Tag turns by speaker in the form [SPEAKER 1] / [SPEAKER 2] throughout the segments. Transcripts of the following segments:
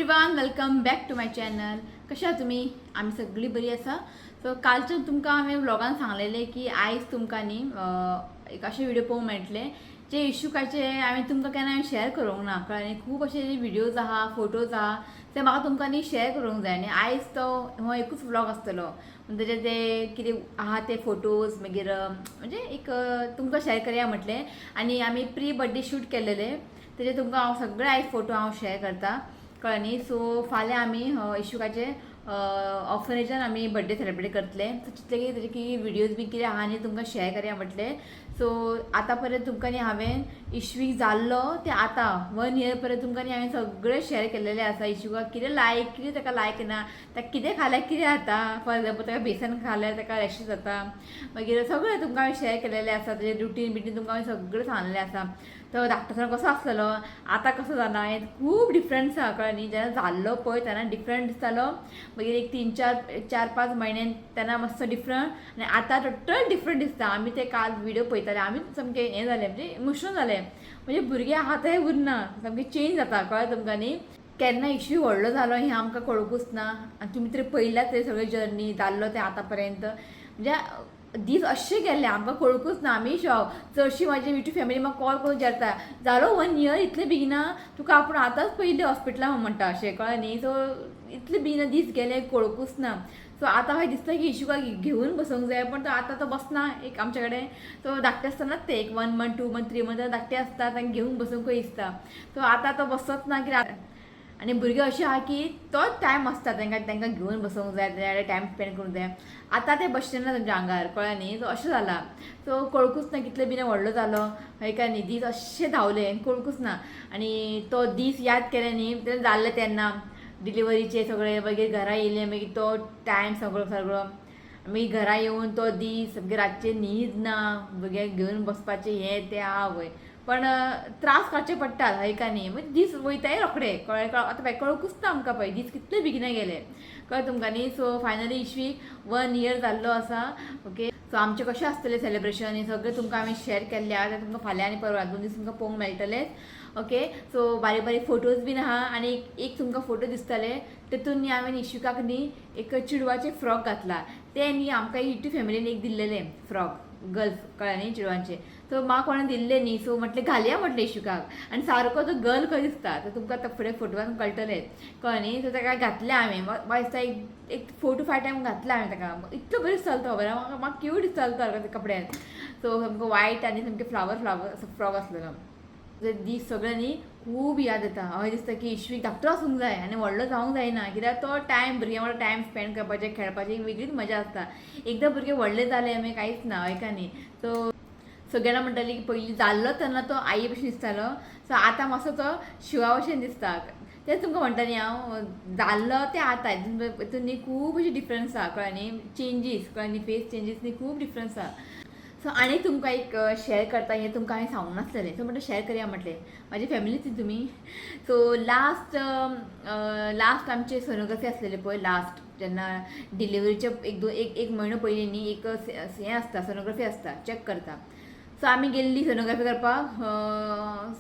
[SPEAKER 1] Everyone, welcome back to my channel. कशा आहात तुमी? आमी सगळीं बरी आसा. सो कालच्यान तुमकां हांवें व्लॉगान सांगलेलें की आयज तुमकां न्ही एक अशे व्हिडिओ पळोवंक मेळटले जे इशुकाचे हांवें तुमकां केन्ना हांवें शेअर करूंक ना. कळ्ळें न्ही? खूब अशे व्हिडियोज आहा, फोटोज आहा, ते म्हाका तुमकां न्ही शेअर करूंक जाय. आनी आयज तो हो एकूच व्लॉग आसतलो. तेजे ते कितें आहा ते फोटोज मागीर म्हणजे एक तुमकां शेअर करया म्हटलें. आनी आमी प्री बर्थडे शूट केलेले, तेजे तुमकां हांव सगळे आयज फोटो हांव शेअर करता. कळ्ळें न्ही? सो फाल्यां आमी इशुकाचे ऑर्फनेजान आमी बड्डे सेलिब्रेट करतले. सो चिंतलें की तेजे कितें व्हिडियोज बी कितें आहा न्ही, तुमकां शेअर करया म्हटलें. सो आतां पर्यंत तुमकां न्ही हांवें इश्वीक जाल्लो ते आतां वन इयर पर्यंत तुमकां न्ही हांवें सगळें शेअर केल्लेलें आसा. इशुकाक कितें लायक, कितें ताका लायक ना, ताका कितें खाल्यार कितें जाता, फॉर एग्जाम्पल ताका बेसन खाल्यार ताका रॅशीस जाता, मागीर सगळें तुमकां हांवें शेअर केलेलें आसा. तेजें रुटीन बिटीन तुमकां हांवें सगळें सांगलेलें आसा. तो धाकटो कसो आसलेलो, आतां कसो जाला, हें खूब डिफरंस आसा. कळ्ळें न्ही? जेन्ना जाल्लो पळय तेन्ना डिफरंट दिसतालो, मागीर एक तीन चार 4-5 म्हयन्यान तेन्ना मातसो डिफरंट आनी आतां टोटल डिफरंट दिसता. आमी ते काल व्हिडिओ पळयताले, आमी सामकें हें जालें, म्हणजे इमोशनल जालें. म्हणजे भुरगें आहा तें उरना, सामकें चेंज जाता. कळ्ळें तुमकां न्ही? केन्ना इश्यू व्हडलो जालो हें आमकां कळुंकूच ना. आनी तुमी तरी पळयल्यात ते सगळे जर्नी जाल्लो ते आतां पर्यंत. म्हणजे दीस अशे गेल्ले, आमकां कळुंकूच ना. आमी शॉक. चडशी म्हाजी युट्यूब फॅमिली म्हाका कॉल करून विचारता, जालो वन इयर इतले बेगिना? तुका आपूण आतांच पयली हॉस्पिटलान म्हणटा अशें. कळ्ळें न्ही? सो इतले बेगिना दीस गेले, कळुंकूच ना. सो आतां हय दिसता की इशुकाक घेवन बसूंक जाय, पण तो आतां तो बसना एक आमचे कडेन. तो धाकटे आसतनाच ते एक 1 month, 2 month, 3 month धाकटे आसता, तांकां घेवन बसूंकय दिसता. सो आतां तो बसत ना कित्याक. आनी भुरगे अशें आहा की तोच टायम आसता तांकां, तांकां घेवन बसूंक जाय, तेंच्या कडेन टायम स्पेंड करूंक जाय. आतां ते बसचे ना तुमच्या आंगार. कळ्ळें न्ही? सो अशें जालां. सो कळकूच ना कितले बेगीन व्हडलो जालो. हय काय न्ही? दीस अशे धांवले, कळकूच ना. आनी तो दीस याद केले न्ही, तेन्ना जाल्ले तेन्ना डिलिवरीचे सगळे, मागीर घरा येयले, मागीर तो टायम सगळो सगळो मागीर घरा येवन तो दीस, सामके रातचे न्हीद ना, भुरग्यांक घेवन बसपाचें हें तें. आवय, पण त्रास काडचे पडटात. हय काय न्ही? मागीर दीस वयताय रोखडे. कळ्ळें? आतां पळय, कळकूच ना आमकां पळय, दीस कितले बेगिना गेले. कळ्ळें तुमकां न्ही? सो फायनली इश्वीक वन इयर जाल्लो आसा. ओके, सो आमचें कशें आसतलें सेलिब्रेशन हें सगळें तुमकां हांवें शेअर केल्लें आहा. तें तुमकां फाल्यां आनी परवां 2 दीस तुमकां पळोवंक मेळटलेंच. ओके, सो बारीक बारीक फोटोज बीन आहा. आनी एक एक तुमकां फोटो दिसतले, तेतून न्ही हांवें इश्विकाक न्ही एक चेडवाचें फ्रॉक घातला. तें न्ही आमकां युट्यूब फॅमिलीन एक दिल्लेलें फ्रॉक गर्ल्स. कळ्ळें न्ही? चेडवांचें. सो म्हाका कोणें दिल्लें न्ही, सो म्हटलें घालया म्हटलें इशुकाक. आनी सारको तो गर्ल खंय दिसता, तर तुमकां आतां फुडें फोटवान कळटलें. कळ्ळें न्ही? सो ताका घातलें हांवें. म्हाका दिसता एक एक 4 टू 5 टायम घातलें हांवें ताका. इतलो बरें दिसतालो तो, खबर म्हाका. म्हाका क्यूट दिसतालो तो त्या कपड्यान. सो सामको वायट आनी सामकें फ्लावर फ्लावर असो फ्रॉक आसलेलो. ते दीस सगळे न्ही खूब याद येता. हय दिसता की इश्वीक धाकटो आसूंक जाय आनी व्हडलो जावंक जायना, कित्याक तो टायम भुरग्यां वांगडा टायम स्पेंड करपाचें, खेळपाचें एक वेगळीच मजा आसता. एकदां भुरगे व्हडले जाले मागीर कांयच ना. हय काय न्ही? सो सगळ्यांना म्हणटाली की पयलीं जाल्लो तेन्ना तो आई भशेन दिसतालो, सो आतां मातसो तो शिवा भशेन दिसता. तेंच तुमकां म्हणटा न्ही हांव, जाल्लो ते आतां हितून न्ही खूब अशी डिफरन्स आहा. कळ्ळें न्ही? चेंजीस, कळ्ळें न्ही? फेस चेंजीस न्ही, खूब डिफरन्स आहा. सो आनी तुमकां एक शेअर करता, हें तुमकां हांवें सांगूंक नासलेलें. सो म्हणटा शेअर करया म्हटलें, म्हाजी फॅमिलीच न्ही तुमी. सो लास्ट लास्ट आमचे सोनोग्राफी आसलेले पळय, लास्ट जेन्ना डिलिवरीचे एक दोन एक एक म्हयनो पयलीं न्ही एक हें आसता, सोनोग्राफी आसता, चॅक करता. सो आमी गेल्ली सोनोग्राफी करपाक.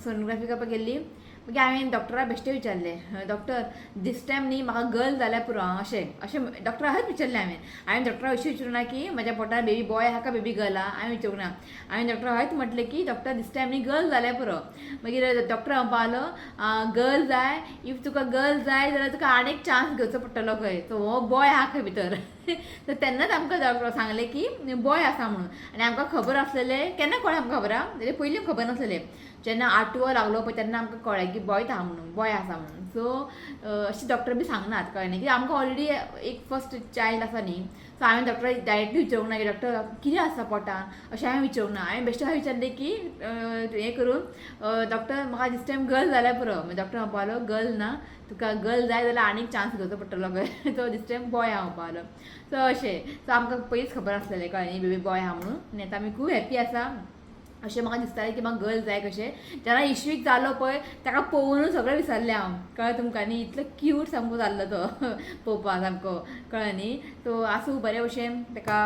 [SPEAKER 1] सोनोग्राफी करपाक गेल्ली, मागीर हांवें डॉक्टराक बेश्टें विचारलें, "डॉक्टर, दीस टायम न्ही म्हाका गर्ल जाल्यार पुरो आं." अशें अशें डॉक्टराकच विचारलें हांवें. हांवें डॉक्टराक अशें विचारूंक ना की म्हज्या पोटार बेबी बॉय आहा काय बेबी गर्ल आहा, हांवें विचारूंक ना. हांवें डॉक्टराक म्हटलें की "डॉक्टर, दीस टायम न्ही गर्ल जाल्यार पुरो." मागीर डॉक्टर म्हणपा लागलो, "गर्ल जाय? If तुका गर्ल जाय जाल्यार तुका आनीक चान्स घेवचो पडटलो खंय. सो हो बॉय आहा खंय भितर." तर तेन्नाच आमकां डॉक्टर सांगलें की बॉय आसा म्हणून. आनी आमकां खबर आसलेलें केन्ना कळ्ळें आमकां खबर आहा? तेजे पयलीं खबर नासलेलें. जेन्ना आठवो लागलो पळय, तेन्ना आमकां कळ्ळें की बॉयच आहा म्हणून, बॉय आसा म्हणून. सो अशें डॉक्टर बी सांगनात. कळ्ळें न्ही? कित्याक आमकां ऑलरेडी एक फर्स्ट चायल्ड आसा न्ही. सो हांवें डॉक्टराक डायरेक्टली विचारूंक ना की "डॉक्टर, कितें आसा पोटान?" अशें हांवें विचारूंक ना. हांवें बेश्टें विचारलें की हें करून, "डॉक्टर, म्हाका दीस टायम गर्ल जाल्यार पुरो." मागीर डॉक्टर म्हणपा लागलो, "गर्ल ना, तुका गर्ल जाय जाल्यार आनीक चान्स घेवचो पडटलो खंय. सो दीस टायम बॉय आहा," म्हणपा लागलो. सो अशें. सो आमकां पयलींच खबर आसलेलें, कळ्ळें न्ही, बेबी बॉय आहा म्हणून. आनी आतां आमी खूब हॅप्पी आसा. अशें म्हाका दिसतालें की म्हाका गर्ल जाय कशें. जेन्ना इश्वीक जालो पळय, ताका पळोवनूच सगळें विसरलें हांव. कळ्ळें तुमकां न्ही? इतलो क्यूट सामको जाल्लो तो पळोवपाक सामको. कळ्ळें न्ही? सो आसूं, बरे भशेन ताका.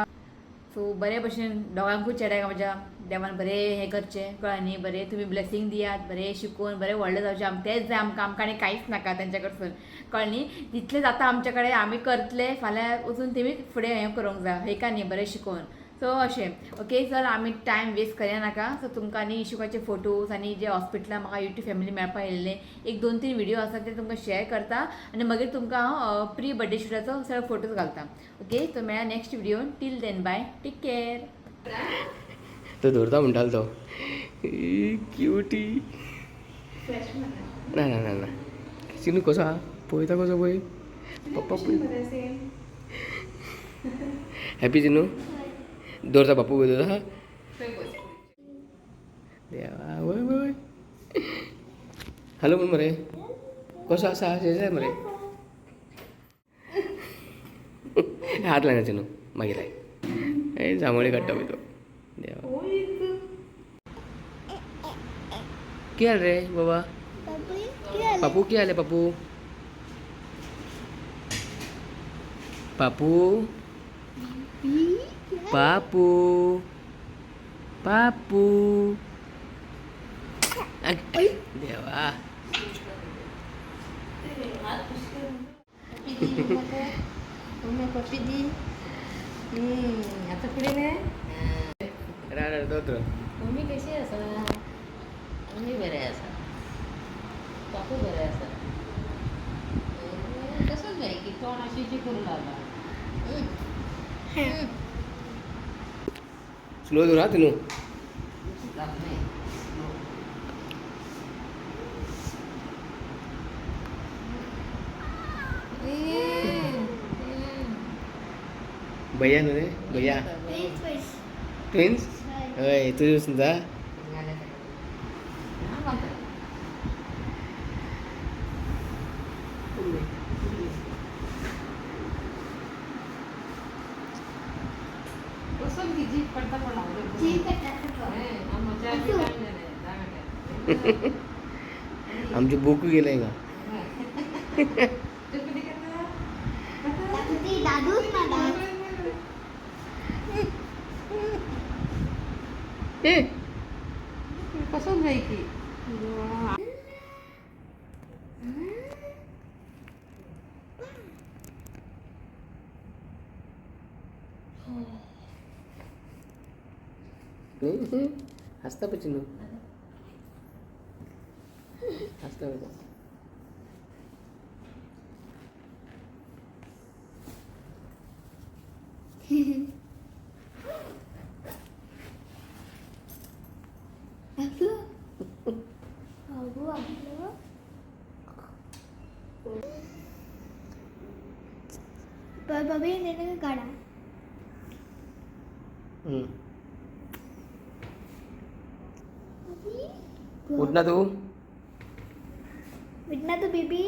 [SPEAKER 1] सो बरे भशेन दोगांकूय चेड्याक म्हज्या. देवान बरें हें करचें, कळ्ळें न्ही, बरें तुमी ब्लेसींग दियात, बरें शिकून बरें व्हडलें जावचें, आमकां तेंच जाय, आमकां आमकां आनी कांयच नाका तेंच्या कडसून, कळ्ळें न्ही. जितलें जाता आमच्या कडेन आमी करतले, फाल्यां वचून तेमी फुडें हें करूंक जाय हेका न्ही, बरें शिकोवन. सो अशें ओके सर, आमी टायम वेस्ट करया नाका. सो तुमकां न्ही इशुकाचे फोटोज आनी जे हॉस्पिटलान म्हाका यूट्यूब फॅमिली मेळपाक येयल्ले एक 2-3 व्हिडिओ आसा ते तुमकां शेअर करता आनी मागीर तुमकां हांव प्री बड्डे शुटाचो सगळे फोटोज घालता. ओके, सो मेळया next video, till then bye, take care.
[SPEAKER 2] तो धरता म्हणटालो तो क्युटी. ना ना ना ना, चिनू कसो आहा पळयता कसो पळय, पप्पा पळय. हॅपी चिनू, दवरता बापू पळय दवरता. देवा, वय वय वय, हॅलो म्हण मरे, कसो आसा शेजाय मरे. हात लायना चिनू, मागीर लाय. ए जांबोळी काडटा पळय तो. देवा, कितें जालें रे बाबा? पापू कितें जालें? पापू पापू पापू पापू, देवा.
[SPEAKER 3] आता पुढे नाही.
[SPEAKER 2] दोत्र
[SPEAKER 3] मम्मी कशी आसा? मम्मी बरें आसा, बापूय बरें आसा. तसोच जाय की तोंड अशें अशें करूं लागला.
[SPEAKER 2] स्लो धर हा तिनू. भैया न्हू रे, भैया ट्विन्स. हय, तुजें सुद्दां. आमचे बुक गेले का?
[SPEAKER 3] कसं जाय की
[SPEAKER 2] हसता पळय चिनू, हसता पळय.
[SPEAKER 4] बाबा काढा.
[SPEAKER 2] उठ ना तू.
[SPEAKER 4] उठ ना तू बेबी,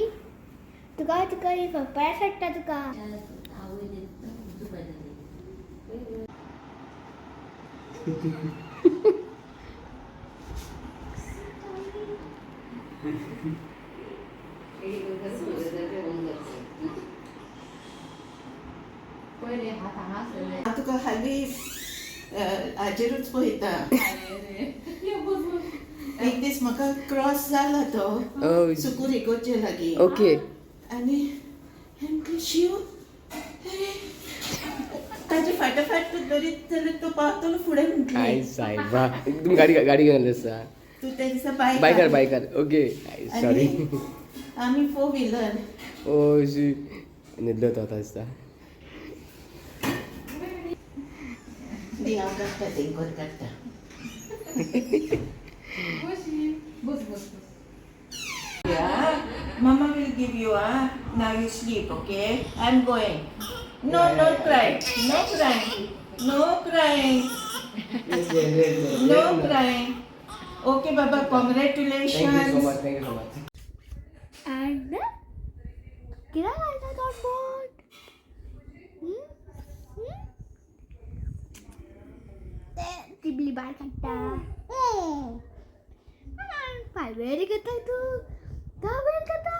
[SPEAKER 4] तुका तुका पप्पा सोडटा तुका.
[SPEAKER 5] तुका हाली हाजेरूच पळयता. एक दीस म्हाका क्रॉस जाला तो सुकूर इगोचे लागीं.
[SPEAKER 2] ओके.
[SPEAKER 5] आनी म्हटलें शिव, अरे ताजे फाटाफाट धरीत जाल्यार तो पावतलो फुडें.
[SPEAKER 2] काय
[SPEAKER 5] म्हटलें
[SPEAKER 2] सायबा, तुमी गाडी गाडी घेवन आयले आसता.
[SPEAKER 5] तूं त्या दिसा बायकार
[SPEAKER 2] बायकार बायकार, ओके सॉरी.
[SPEAKER 5] आमी फोर व्हिलर.
[SPEAKER 2] ओ शी, न्हिदलो तो आतां दिसता.
[SPEAKER 5] दी हांव काडटा, तेंकोर काडटा.
[SPEAKER 3] बस बस.
[SPEAKER 5] Yeah, Mama will give you, ah. Now you sleep, okay? I'm going. No, no cry. No crying. No crying. No crying. Okay, Baba, congratulations.
[SPEAKER 2] Thank you so much, thank you so much.
[SPEAKER 4] And किती घालता तोंड? तिबली bar काडटा, fibre घेता तूं, काबर घेता.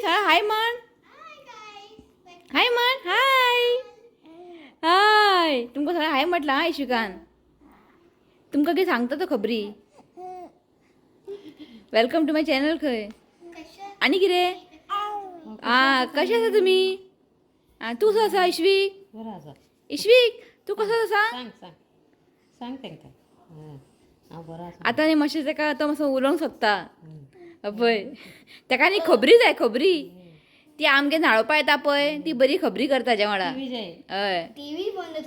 [SPEAKER 1] सगळ्या हाय म्हण, हाय म्हण, हाय हाय. तुमकां सगळ्या हाय म्हटलं हा इश्विकान. तुमकां कितें सांगता तो खबरी. Welcome to my channel खंय. आनी कितें आ कशें आसा तुमी? आ तूं कसो आसा इश्वीक?
[SPEAKER 3] बरो आसा.
[SPEAKER 1] इश्वीक तूं कसो आसा?
[SPEAKER 3] सांग सांग सांग तांकां. हांव बरो आसा.
[SPEAKER 1] आतां न्ही मातशें ताका तो मातसो उलोवंक सोदता पळय. ताका न्ही खबरी जाय, खबरी. ती आमगे न्हाळोवपा येता पळय, ती बरी खबरी करता ताज्या वांगडा. हय,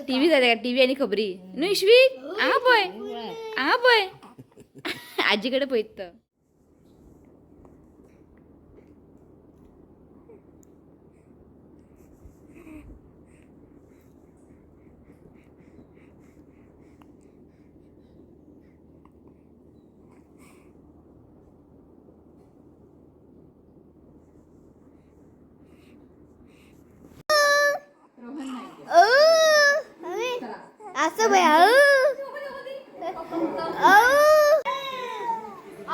[SPEAKER 1] टीव्ही जाय ताका, टीव्ही आनी खबरी न्हू इश्वीक? हांगा पळय, हांगा पळय, आजी कडेन पळयता तो.
[SPEAKER 4] असं बाय.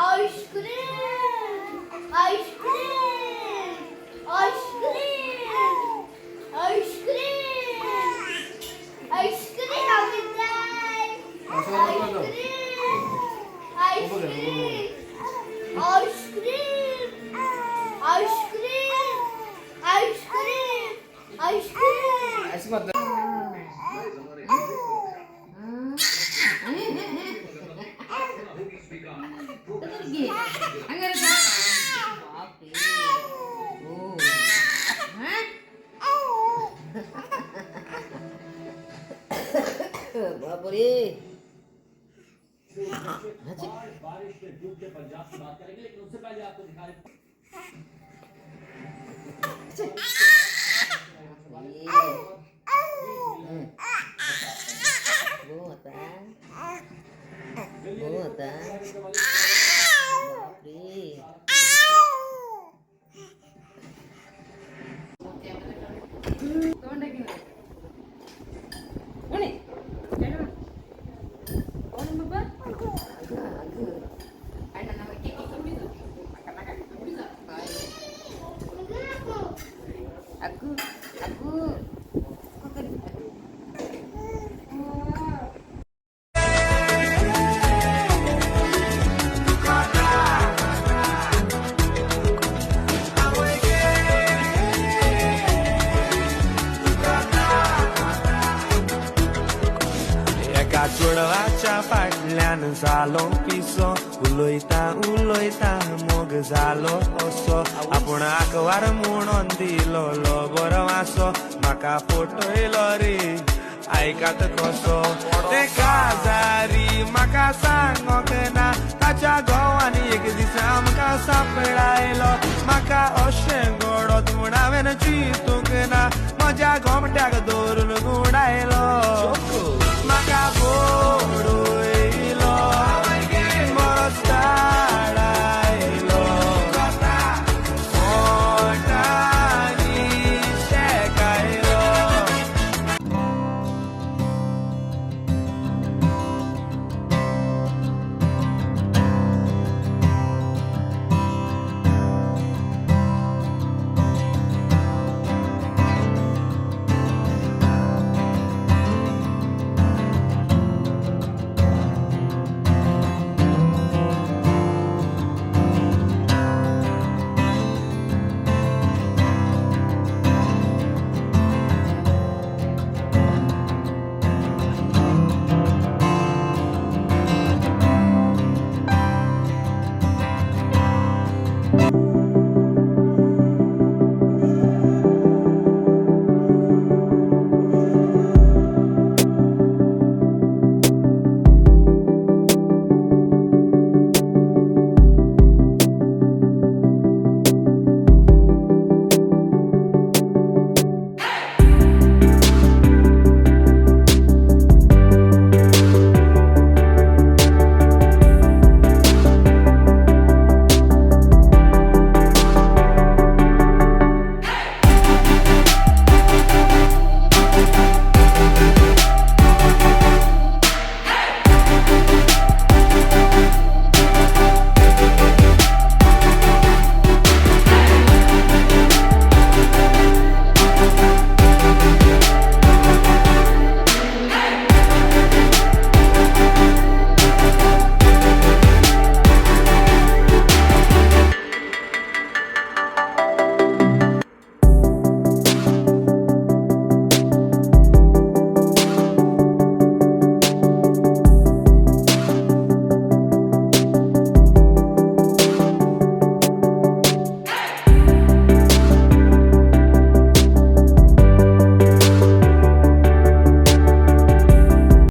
[SPEAKER 4] Ice cream ice cream ice cream ice cream ice cream ice cream ice cream ice cream ice cream ice cream.
[SPEAKER 3] बापरे.
[SPEAKER 6] एका चेडवाच्या फाटल्यान जालो पिसो, उलयता उलयता मोग जालो असो. आपूण आकवार म्हणून दिलो बरो वासो, म्हाका फटयलो रे आयकात कसो. ते काजारी म्हाका सांगोंक ना, ताच्या घोवान एक दीस आमकां सांपडायलो. म्हाका अशें घडत म्हूण हांवें चिंतूंक ना, म्हज्या गोमट्याक दवरून गुंडायलो.